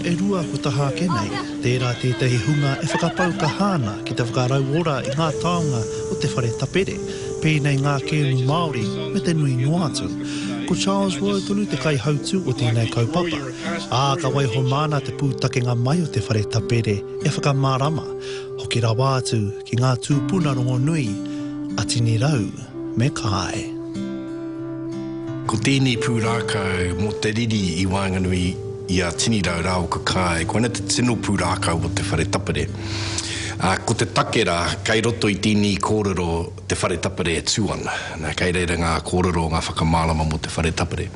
e rua kua taha ake nei, tērā tētahi hunga e whakapau kaha ana ki te whakarauora i ngā taonga o te whare tapere, pēnei ngā kēmu Māori me te nui noa atu. Ko Charles Rowe tonu te kaihautū o tēnei kaupapa, ā, ka waiho māna te pūtakenga mai o te whare tapere e whakamārama, hoki rawa atu ki ngā tūpuna rongonui a Tinirau me Kae. Ko tēnei pūrākau mō te riri i waenganui i a Tinirau rāua ko Kae, koina te tino pūrākau o te whare tapere. Ā, ko te take rā, kei roto i tēnei kōrero te whare tapere e tū ana. Nā, kei reira ngā kōrero, ngā whakamārama mō te whare tapere.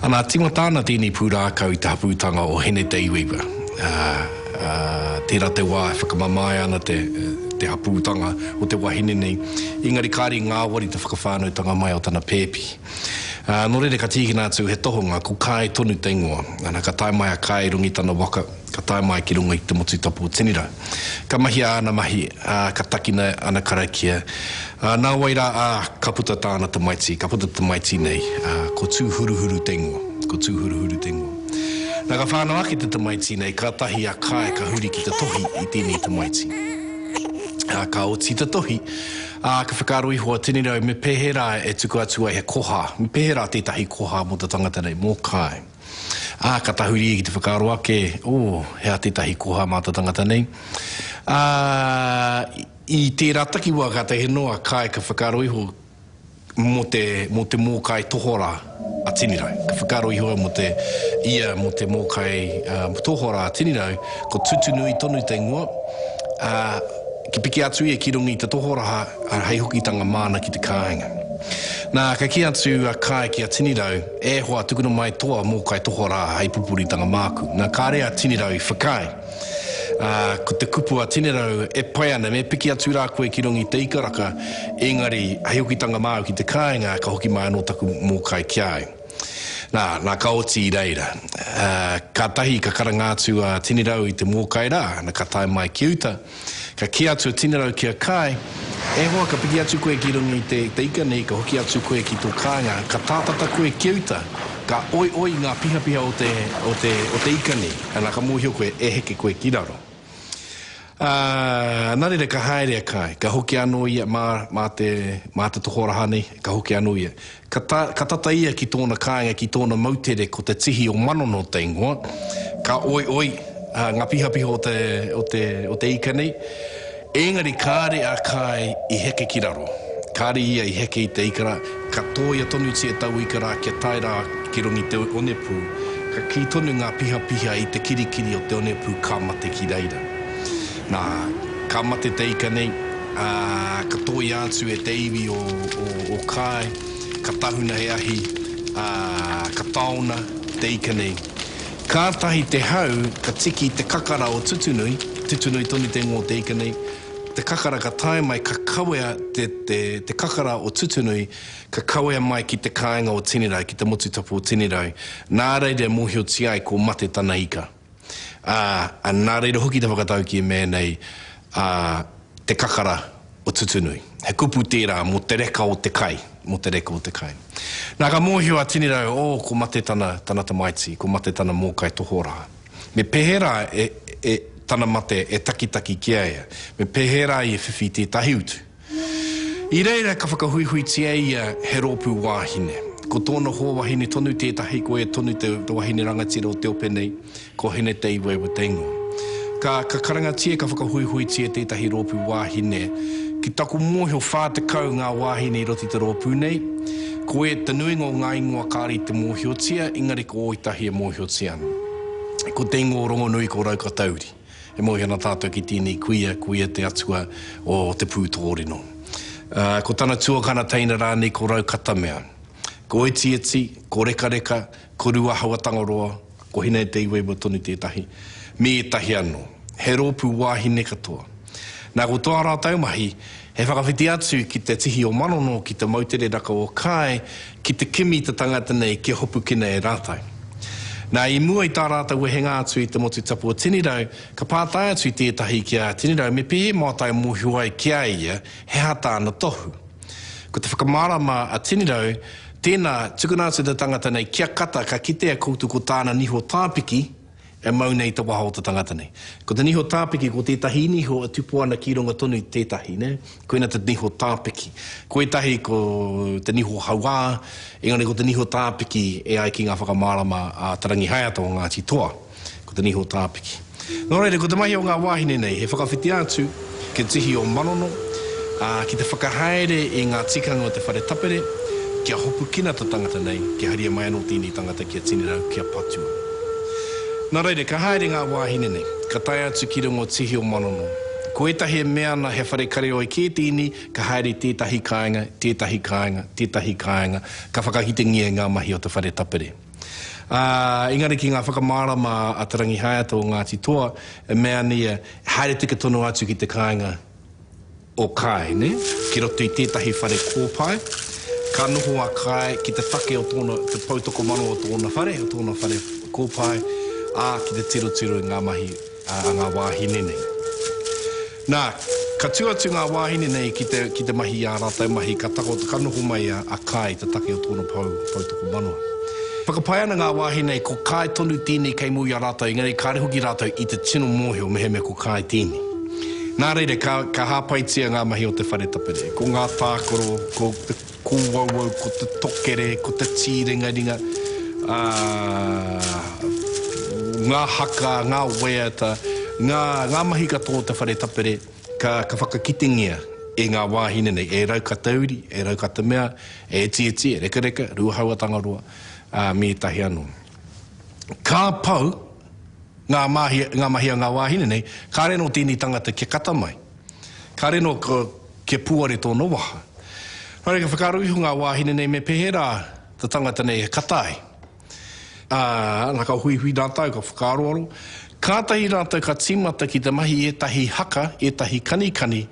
Ana, tīmata ana tēnei pūrākau i te hapūtanga o Hine-te-iwaiwa. Ā, ā, tērā te wā e whakamamae ana te, te hapūtanga o te wahine nei, engari kāre i ngāwari te whakawhānautanga mai o tana pēpi. Ā, nō reira ka tīkina atu he tohunga, ko Kāi tonu te ingoa. Ana, ka tae mai a Kāi i runga i tana waka, ka tae mai ki runga i te motu tapu o Tinirau. Ka mahia āna mahi, ā, ka takina ana karakia, ā, nāwai rā, ā, ka puta tāna tamaiti, ka puta te tamaiti nei, ā, ko Tūhuruhuru te ingoa, ko Tūhuruhuru te ingoa. Nā, ka whānau ake te tamaiti nei, kātahi a Kae ka huri ki te tohi i tēnei tamaiti. Ā, ka oti te tohi, ā, ka whakaaro iho a Tinirau me pēhea rā e tuku atu ai he koha, me pēhea rā tētahi koha mō te tangata nei, mō Kae. Ā, ka tahuri ia ki te whakaaro ake, oh, he aha tētahi koha mā te tangata nei? Ā, i tērā takiwā kātahi anō a Kae ka whakaaro iho, mō te, mō te mōkai tohorā a Tinirau. Ka whakaaro iho au mō te, ia mō te mōkai tohorā a Tinirau, ko Tutunui tonu te ingoa, ā, ki piki atu ia ki runga i te tohoraha, ā, hei hokitanga māna ki te kāinga. Nā, ka kī atu a Kae ki a Tinirau, E hoa, tukuna mai toa mōkai tohorā hei pupuritanga māku. Nā, kāre a Tinirau i whakaae. Ā, ko te kupu a Tinerau, e pai ana, me piki atu rā koe ki runga i te ikaraka, engari, hei hokitanga māu ki te kāinga, ka hoki mai anō taku mōkai ki a au. Nā, nā ka oti i reira. Ā, kātahi ka karanga atu a Tinerau i te mōkai rā, nā ka tae mai ki uta, ka kī atu a Tinerau ki a Kae, E hoa, ka piki atu koe ki runga i te, te ika nei, ka hoki atu koe ki tō kāinga, ka tātata koe ki uta, ka oioi ngā pihapiha o te, o te, o te ika nei, ana ka mōhio koe, e heke koe ki raro. Ā, nā reira ka haere a Kai, ka hoki anō ia mā, mā te, mā te tokoraha nei, ka hoki anō ia. Ka ta, ka tata ia ki tōna kāinga, ki tōna moutere, ko te Tihi o Manono te ingoa, ka oioi, ā, ngā pihapiha o te, o te, o te ika nei, Engari kāre a Kae i heke ki raro. Kāre ia i heke i te ika rā, ka tōia tonutia taua ika rā kia tae rā ki runga i te onepū, ka kī tonu ngā pihapiha i te kirikiri o te onepū ka mate ki reira. Nā, ka mate te ika nei, ā, ka tōia atu e te iwi o, o, o Kae, ka tahuna he ahi, ā, ka taona te ika nei. Kātahi te hau ka tiki i te kakara o Tutunui, Tutunui tonu te ingoa o te ika nei, te kakara ka tae mai ka kawea te, te, te kakara o Tutunui ka kawea mai ki te kāinga o Tinirau, ki te motu tapu o Tinirau. Nā reira e mōhiotia ai ko mate tana ika. Ā, ā, nā reira hoki te whakataukī e mea nei, ā, te kakara o Tutunui. He kupu tērā mō te reka o te kai, mō te reka o te kai. Nā, ka mōhio a Tinirau, oh, ko mate tana, tana tamaiti, ko mate tana mōkai tohorā. Me pēhea rā e, e, tana mate e takitaki ki a ia? Me pēhea rā ia whiwhi i tētahi utu? I reira ka whakahuihuitia ia he rōpū wāhine. Ko tōna hoa wahine tonu tētahi, ko ia tonu te, te wahine rangatira o te ope nei. Ko Hineteiwaiwa te ingoa. Ka, ka karangatia, ka whakahuihuitia tētahi rōpū wāhine. Ki taku mōhio, 40 ngā wāhine i roto i te rōpū nei. Ko e, te nuinga o ngā ingoa kāre i te mōhiotia, engari ko ētahi e mōhiotia ana. Ko te ingoa rongonui ko Raukatauri. E mōhio ana tātou ki tēnei kuia, ko ia te atua o te pūtōrino. Ā, ko tana tuakana teina rānei ko Raukatamea. Ko Etieti, ko Rekareka, ko Ruahauatangaroa, Ko Hine-te-iwaiwa tonu tētahi, me ētahi anō. He rōpū wāhine katoa. Nā, ko tā rātou mahi, he whakawhiti atu ki te tihi o Manono, ki te moutere raka o Kae, ki te kimi i te tangata nei kia hopukina e rātou. Nā, i mua i tā rātou wehenga atu i te motu tapu o Tinirau, ka pātai atu tētahi ki a Tinirau me pēhea mātou e mōhio ai ki a ia he aha tāna tohu. Ko te whakamārama a Tinirau, Tēnā, tukuna atu te tangata nei kia kata ka kitea koutou ko tāna niho tāpiki. E mau nei te waha o te tangata nei. Ko te niho tāpiki, ko tētahi niho e tupu ana ki runga tonu i tētahi, nē? Koina te niho tāpiki. Ko ētahi ko te niho hauā, engari ko te niho tāpiki e ai ki ngā whakamārama a Te Rangihaeata o Ngāti Toa, ko te niho tāpiki. Nō reira, ko te mahi o ngā wāhine nei, he whakawhiti atu ki te tihi o Manono, ā, ki te whakahaere i ngā tikanga o te whare tapere, kia hopukina te tangata nei, kia haria mai anō tēnei tangata ki a Tinirau kia patua. Nā reira, ka haere ngā wāhine nei, ka tae atu ki runga o Tihi o Manono. Ko ētahi e mea ana he whare kareoi kē tēnei, ka haere i tētahi kāinga, tētahi kāinga, tētahi kāinga, ka whakakitengia ngā mahi o te whare tapere. Ā, engari ki ngā whakamārama a Te Rangihaeata o Ngāti Toa, e mea ana ia, haere tika tonu atu ki te kāinga o Kae, nē, ki roto i tētahi whare kōpae, ka noho a Kae ki te take o tōna, te poutokomanawa o tōna whare, o tōna whare kōpae, ā, ki te tirotiro i ngā mahi a ngā wāhine nei. Nā, ka tū atu ngā wāhine nei ki te, ki te mahi i ā rātou mahi, ka takoto, ka noho mai a, a Kae i te take o tōna pou, poutokomanawa. Whakapae ana ngā wāhine nei ko Kae tonu tēnei kei mua i a rātou, engari kāre hoki rātou i te tino mōhio mehemea ko Kae tēnei. Nā reira, ka, ka hāpaitia ngā mahi o te whare tapere. Ko ngā tākaro, ko te kōauau, ko te tokere, ko te tīringaringa, ā, ngā haka, ngā waiata, ngā, ngā mahi katoa o te whare tapere, ka, ka whakakitengia e ngā wāhine nei, e Raukatauri, e Raukatamea, e Etieti, e Rekareka, Ruahauatangaroa, ā, me ētahi anō. Ka pau ngā mahi, ngā mahi a ngā wāhine nei, kāre anō tēnei tangata kia kata mai. Kāre anō kia puare tōna waha. Nō reira, ka whakaaro iho ngā wāhine nei me pēhea rā te tangata nei e kata ai. Ā, nā, ka huihui rātou, ka whakaaroaro. Kātahi rātou ka tīmata ki te mahi i ētahi haka, ētahi kanikani,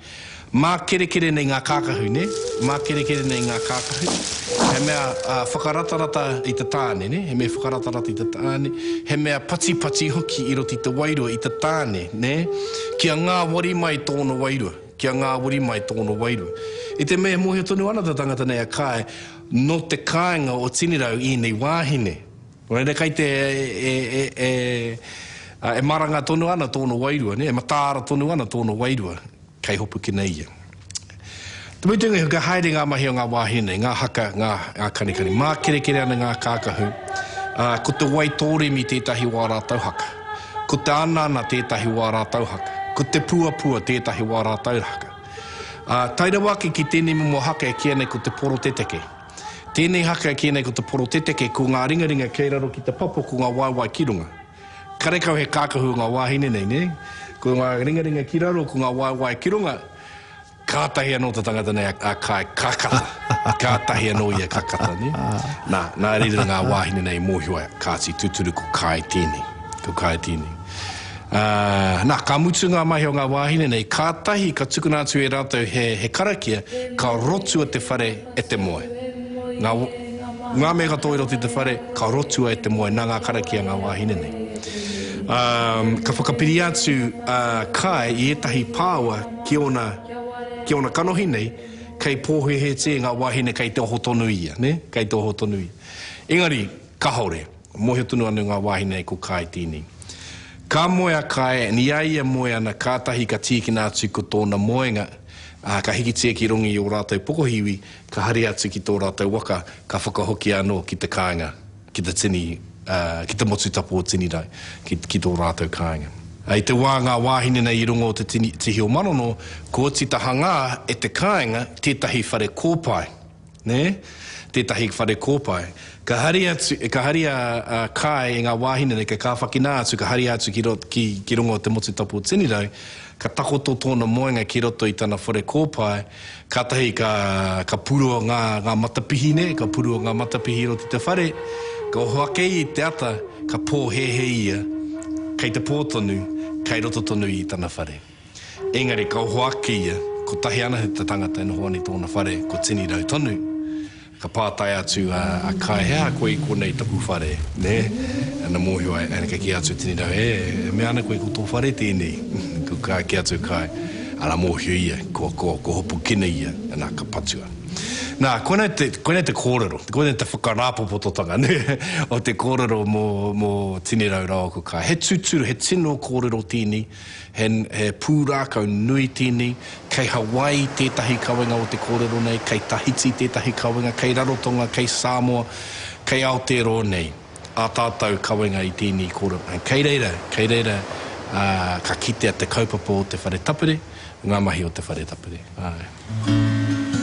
mākerekere nei ngā kākahu, nē? Mākerekere nei ngā kākahu. He mea whakaratarata i te tāne, nē? He mea whakaratarata i te tāne. He mea patipati hoki i roto i te wairua, i te tāne, nē? Kia ngāwari mai tōna wairua, kia ngāwari mai tōna wairua. I te mea e mōhio tonu ana te tangata nei a Kae, nō te kāinga o Tinirau ēnei wāhine. Nō reira kei te, e, e, e, e maranga tonu ana tōna wairua, nē, e mataara tonu ana tōna wairua, kei hopukina ia. Te mutunga iho, ka haere ngā mahi o ngā wāhine, ngā haka, ngā, ngā kanikani. Mākerekere ana ngā kākahu, ā, ko te wai tōremi tētahi o ā rātou haka. Ko te anaana tētahi o ā rātou haka. Ko te puapua tētahi o ā rātou haka. Ā, tae rawa ake ki tēnei momo haka e kīia nei ko te poroteteke. Tēnei haka e kīia nei ko te poroteteke, ko ngā ringaringa kei raro ki te papa, ko ngā waewae ki runga. Karekau he kākahu o ngā wāhine nei, nē? Ko ngā ringaringa ki raro, ko ngā waewae ki runga. Kātahi anō te tangata nei a Kae ka kata. Kātahi anō ia ka kata, nē? Nā, nā reira ngā wāhine nei i mōhio ai, kāti tūturu ko Kae tēnei. Ko Kae tēnei. Ā, nā, ka mutu ngā mahi o ngā wāhine nei, kātahi ka tukuna atu e rātou he, he karakia, ka rotua te whare e te moe. Ngā, ngā mea katoa i roto i te whare, ka rotua e te moe nā ngā karakia a ngā wāhine nei. Ā, ka whakapiri atu a Kae i ētahi pāua ki ōna, ki ōna kanohi nei, kei pōhēhētia e ngā wāhine kei te oho tonu ia, nē, kei te oho tonu ia. Engari, kāore. Mōhio tonu ana ngā wāhine nei ko Kae tēnei. Ka moe a Kae, and i a ia moe ana, kātahi ka tīkina atu ko tōna moenga, ā, ka hikitia ki runga i ō rātou pokohiwi, ka haria atu ki tō rātou waka, ka whakahokia anō ki te kāinga, ki te tini, ā, ki te motu tapu o Tinirau, ki, ki tō rātou kāinga. I te wā ngā wāhine nei i runga o te tini, tihi o Manono, kua oti te hangā e te kāinga tētahi whare kōpae. Nē? Tētahi whare kōpae. Ka hari atu, ka hari a, a Kae i ngā wāhine nei, ka kāwhakina atu, ka haria atu ki ro, ki, ki runga o te motu tapu o Tinirau, ka takoto tōna moenga ki roto i tana whare kōpae, kātahi ka, ka purua ngā, ngā matapihi, nē, ka purua ngā matapihi i roto i te whare, ka oho ake ia i te ata, ka pōhēhē ia, kei te pō tonu, kei roto tonu i tana whare. Engari ka oho ake ia, kotahi anahe te tangata e noho ana i tōna whare, ko Tinirau tonu. Ka pātai atu a Kae, He aha koe i konei taku whare, nē? Ana mōhio ai, ana ka kī atu a Tinirau, E, e mea ana koe ko tō whare tēnei. Ko Kae kī atu Kae, ana mōhio ia, kua, kua, kua hopukina ia, ana ka patua. Nā, koinei te, koinei te kōrero, koinei te whakarāpopototanga, nē, o te kōrero mō, mō Tinirau rāua ko Kae. He tūturu, he tino kōrero tēnei, he, he pūrākau nui tēnei, kei Hawaii tētahi kawenga o te kōrero nei, kei Tahiti tētahi kawenga, kei Rarotonga, kei Samoa, kei Aotearoa nei ā tātou kawenga i tēnei kōrero. Kei reira, kei reira, ā, ka kitea te kaupapa o te whare tapere, ngā mahi o te whare tapere. Āe.